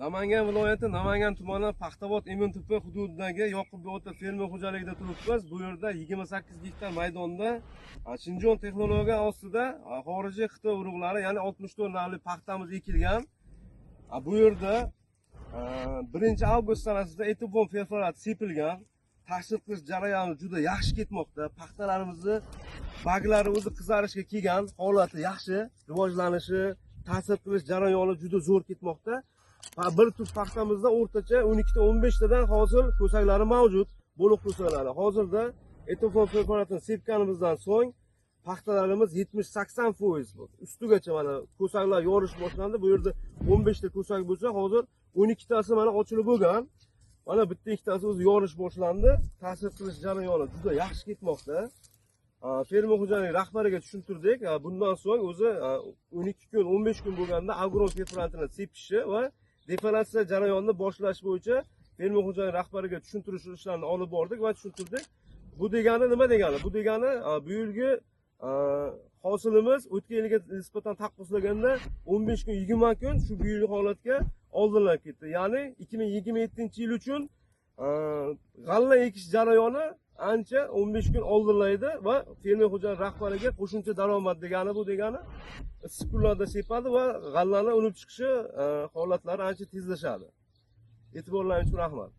Namangan viloyati Namangan tumani Paxtabod MNTP hududidagi Yoqub ota fermer xo'jaligida turibmiz. Bu yerda 28 gektar maydonda Shinjon texnologiya ostida xorijiy Xitoy urug'lari, ya'ni 64 navli paxtamiz ekilgan. Bu yerda 1 avgust sanasida etefon preparat sepilgan. Ta'sir qilish jarayoni juda yaxshi ketmoqda. Paxtalarimizni barglari o'zi qizarishga kelgan, holati yaxshi, rivojlanishi, ta'sir qilish jarayoni juda zo'r ketmoqda. Va bir tup paxtamizda o'rtacha 12 ta 15 tadan hosil ko'saklari mavjud, bo'liq ko'saklari. Hozirda etefon preparatini sepganimizdan so'ng paxtalarimiz 70-80% ustigacha mana ko'saklar yorish boshlandi. Bu yerda 15 ta ko'sak bo'lsa, hozir 12 tasi mana ochilib bo'lgan. Mana bitta ikkitasi o'zi yorish boshlandi. Ta'sir qilish jarayoni juda yaxshi ketmoqda. Fermer xo'jaligi rahbariga tushuntirdik. Bundan so'ng o'zi 12 kun, 15 kun bo'lganda agro preparatini sepishi va defoliatsiya jarayonini boshlash bo'yicha fermer xo'jaligi rahbariga tushuntirish ishlarini olib bordik va tushuntirdik. Bu degani nima degani? Bu degani bu yilgi hosilimiz o'tgan yilga nisbatan taqqoslaganda 15 kun, 20 kun shu bu yilgi holatga oldinlab ketdi. Ya'ni 2027 yil uchun g'alla ekish jarayoni ancha 15 kun oldinlaydi va fermer xo'jalik rahbariga qo'shimcha daromad degani, bu degani issiq kunlarda sepadi va g'allani unib chiqishi holatlari ancha tezlashadi. E'tiborlaringiz uchun rahmat.